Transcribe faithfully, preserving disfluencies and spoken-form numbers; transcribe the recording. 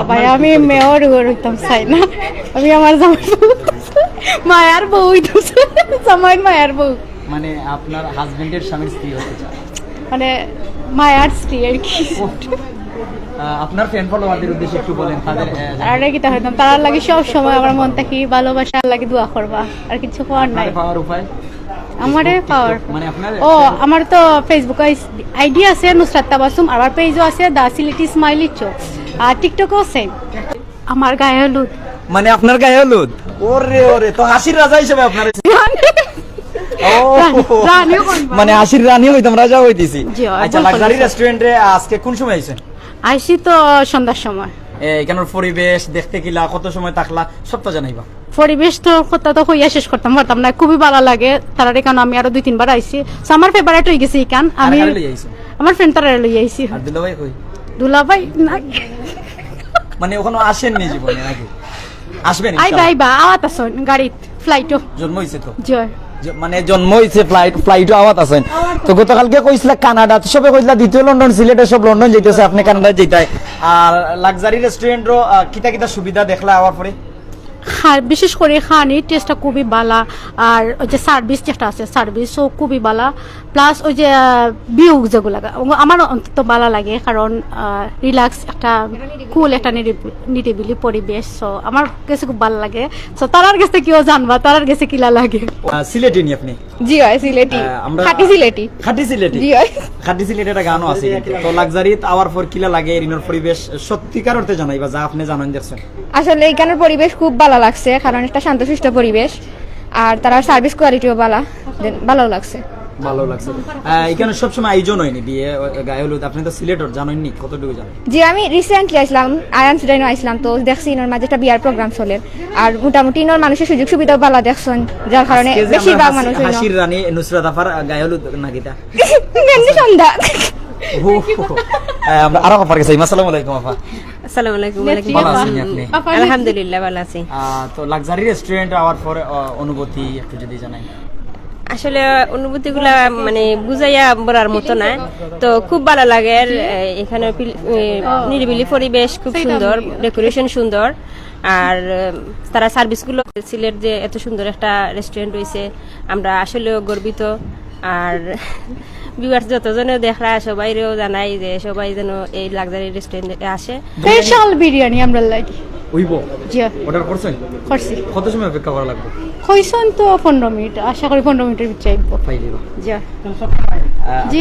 ভাই, আমি মেয়র হইতাম চাই না, আমি আমার জামাই বউ, মায়ার বউ হইতাম চাই, জামাইর মায়ার বউ। মানে আপনার হাজবেন্ডের স্বামীর স্ত্রী হতে চান? মানে মায়ার স্ত্রী আর কি। আহ, আপনার ফ্যান ফলোয়ারদের উদ্দেশ্যে একটু বলেন তাদের। আহ, আর কিতা হইতাম, তারার লাগি সব সময় আমার মন থাকি ভালোবাসার লাগি দোয়া করবা, আর কিছু করার নাই। আপনারে পাওয়ার উপায়? আমারে Facebook, পাওয়ার TikTok, মানে আপনার ও, আমার তো Facebook আইডি আছে নুসরাত তাবাসসুম, আমার পেজও আছে দা সিলেটি স্মাইলি চোখ, আর টিকটকও সেম। আমার গায়ে হলুদ। মানে আপনার গায়ে হলুদ? ওরে ওরে, তো হাসির রাজা হিসেবে আপনার ও, রানীও বলবা। মানে হাসির রানী হইতাম, রাজা হইতেছি। জি, অবশ্যই। আচ্ছা, লাক্সারি রেস্টুরেন্টে আজকে কোন সময় আইছেন? আইছি তো সন্ধ্যার সময়। এ, এখানর পরিবেশ দেখতে কিলা, কত সময় থাকলা, সবটা জানাইবা। পরিবেশ তো কথা তো কইয়া শেষ করতাম পারতাম না, খুবই ভালা লাগে। তারার এখানে আমি আরো দুই তিনবার আইছি, তো আমার ফেভারিট হই গেছে এখান। আমি কারে লই আইছো? আমার ফ্রেন্ড তারা লই আইছি। আর দুলাভাই কই? দুলাভাই না, মানে ওখানে আসেননি জীবনে নাকি? আসবেন আইবা ইনশাআল্লাহ। আইবা, আওয়াত আছইন গাড়িত, ফ্লাইটও। জন্ম হইছে তো? জয়। যে, মানে জন্ম হইছে ফ্লাইট, ফ্লাইটও আওয়াত আছইন। তো গতকালকে কইছিলা কানাডা, তো সবে কইছিলা দ্বিতীয় লন্ডন, সিলেটে সব লন্ডন যাইতেছে, আপনি কানাডা যাইতাই। আর লাক্সারি রেস্টুরেন্টও আহ, কিতা কিতা সুবিধা দেখলা আওয়ার পরে? খা-, বিশেষ করে খানি টেস্টটা খুবই ভালা, আর ওই যে সার্ভিস যেটা আছে সার্ভিসও খুবই ভালা, প্লাস ওই যে ভিউ যেগুলা ও আমার অন্তত ভালা লাগে, কারণ রিল্যাক্স একটা কুল একটা নিরিবি- নিরিবিলি পরিবেশ, সো আমার কাছে খুব ভালা লাগে। সো তারার কাছে কিও জানবা, তারার কাছে কিলা লাগে। আহ, সিলেটি নি আপনি? জি হয়, সিলেটি। আহ, আমরা খাঁটি সিলেটি। খাঁটি সিলেটি। জি হয়। খাঁটি সিলেটি একটা গানও আছে কিন্তু। তো লাক্সারিত আওয়ার পর কিলা লাগে, এরিনর পরিবেশ সত্যিকার অর্থে জানাইবা যা আপনি জানেন দেখছেন। আসলে এখানর পরিবেশ খুব ভালা লাগছে, কারণ একটা শান্তশিষ্ট পরিবেশ, আর তারার সার্ভিস কোয়ালিটিও ভালা, দেন ভালাও লাগছে। ভালো লাগছে। আহ, এখানে সবসময় আয়োজন হয়নি বিয়ে, আহ, গায়ে হলুদ, আপনি তো সিলেটর জানেননি, কতটুকু জানেন? জি, আমি রিসেন্টলি আসলাম, আয়ান সুডাইনো আসলাম, তো দেখছি ইনোর মাঝে একটা বিয়ার প্রোগ্রাম চলের, আর মোটামুটি ইনোর মানুষের সুযোগ সুবিধাও ভালা দেখছেন, যার কারণে আজকে যে বেশিরভাগ আমরা মানুষ হাসি- হইল। হাসির রানী নুসরাত আফার, আহ, গায়ে হলুদ নাকিতা? এমনি সন্ধ্যা। ও, আহ, আমরা আরো আফার কাছে, আসসালামু আলাইকুম আফা। আসসালামু আলাইকুম। জি, ওয়ালাইকুম ভালো আসসালাম। আছেন আপনি? আলহামদুলিল্লাহ, ভালো আছি। আহ, তো লাক্সারি রেস্টুরেন্ট আওয়ার পরে আহ, অনুভূতি একটু যদি জানাই। আসলে অনুভূতিগুলা মানে বুঝাইয়া বলার মতো না, তো খুব ভালো লাগে। এ, এখানে পিল- এ, নিরিবিলি পরিবেশ খুব সুন্দর, ডেকোরেশন সুন্দর, আর এ, তারা সার্ভিসগুলো, সিলেট যে এত সুন্দর একটা রেস্টুরেন্ট হইছে, আমরা আসলেও গর্বিত। আর ভিউয়ার্স যতজনে দেখরা সবাইরেও জানাই যে সবাই যেন এই লাক্সারি রেস্টুরেন্টে আসে। স্পেশাল বিরিয়ানি আমরা লাগি। উইবো? জি, অর্ডার করছেন? করছি। কত সময় অপেক্ষা করা লাগবে? কইছইন তো পনেরো মিনিট, আশা করি পনেরো মিনিটের ভিতরে আইব। পাই দিবা। জি। আহ, জি।